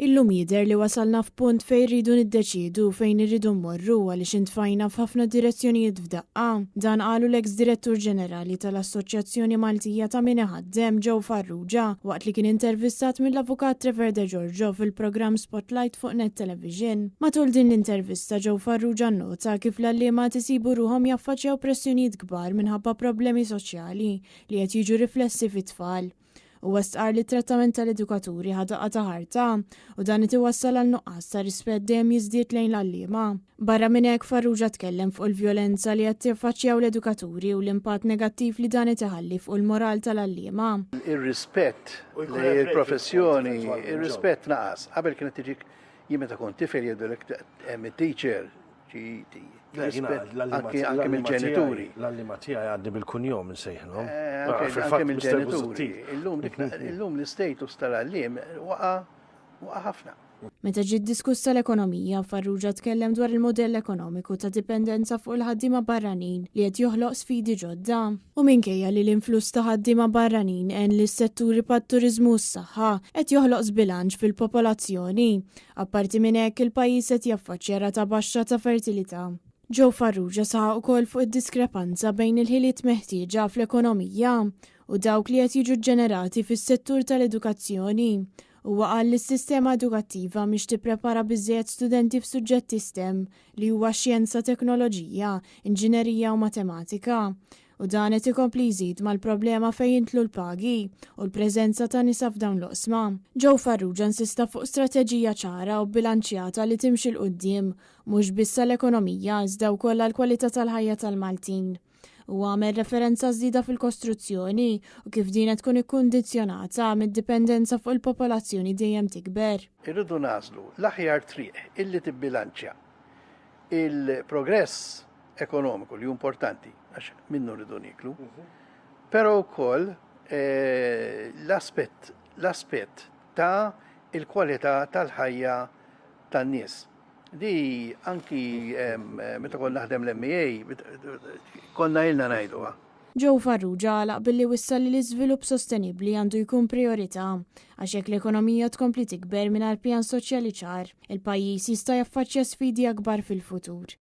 Illum jidher li wasalna f'punt fejn rridu niddeċiedu fejn irridu mmorru għaliex intfajna f'ħafna direzzjonijiet f'daqqa. Dan qalu l-eks Direttur Ġenerali tal-Assoċjazzjoni Maltija ta' Min Iħaddem, Joe Farrugia, waqt li kien intervistat mill-Avukat Trevor De Giorgio fil-programm Spotlight fuq Net Television. Matul din l-intervista Joe Farrugia nnota kif l-għalliema qed isibu ruħhom jaffaċċjaw pressjonijiet kbar minħabba problemi soċjali li qed jiġu riflessi fit-tfal. Huwa stqarr li t-trattament tal-edukaturi ħa daqqa ta' ħarta u dan qed iwassal għal nuqqas ta' rispett dejjem jiżdied lejn l-għalliema. Barra minn hekk Farrugia tkellem fuq il-vjolenza li qed jaffaċċjaw l-edukaturi u l-impatt negattiv li dan qed iħalli fuq il-moral tal-għalliema. Ir-rispett lejn il-professjoni, ir-rispett naqas. Qabel kienet tiġik jien meta kont tifel jgħidulek hemm it-teacher Anki mill-ġenituri. L-għallima tiegħi għadni bil-kunjom insejħlhom. Eh, anke mill-ġenituri. Illum l-istatus tal-għalliem waqa' waqa' ħafna. Meta ġiet diskussa l-ekonomija, Farrugia tkellem dwar il-modell ekonomiku ta' dipendenza fuq il-ħaddiema barranin li qed joħloq sfidi ġodda. U minkejja li l-influss ta' ħaddiema barranin għen lis-setturi bħat-turiżmu u s-saħħa, qed joħloq żbilanċ fil-popolazzjoni Apparti minn hekk, il-pajjiż qed jaffaċċja rata baxxa ta' fertilità. Joe Farrugia saħaq ukoll fuq id-diskrepanza bejn il-ħiliet meħtieġa fl-ekonomija u dawk li qed jiġu ġġenerati fis-settur tal-edukazzjoni. Huwa qal li s-sistema edukattiva mhix tipprepara biżżejjed studenti f'suġġetti stem li huwa xjenza, teknoloġija, inġinerija u matematika. U dan qed ikompli jżid mal-problema fejn jintlu l-pagi u l-preżenza ta' nisa f'dawn l-oqsma. Joe Farrugia insista fuq strateġija ċara u bbilanċjata li timxi 'l quddiem mhux biss għall-ekonomija iżda wkoll għall-kwalità tal-ħajja tal-Maltin. Huwa għamel referenza għaż-żieda fil-kostruzzjoni u kif din qed tkun ikkundizzjonata mid-dipendenza fuq il-popolazzjoni dejjem tikber. Irridu nagħżlu l-aħjar triq illi tibbilanċja il-progress ekonomiku li hu importanti għax minnu rridu nieklu, però wkoll eh, l-aspett l-aspett ta' il-kwalità tal-ħajja tan-nies. Di anki meta konna naħdem l-MEA konna ilna ngħiduha. Joe Farrugia għalaq billi wissa li l-iżvilupp sostenibbli għandu jkun prijorità għax jekk l-ekonomija tkompli tikber mingħajr pjan soċjali ċar, il-pajjiż jista' jaffaċċja sfidi akbar fil-futur.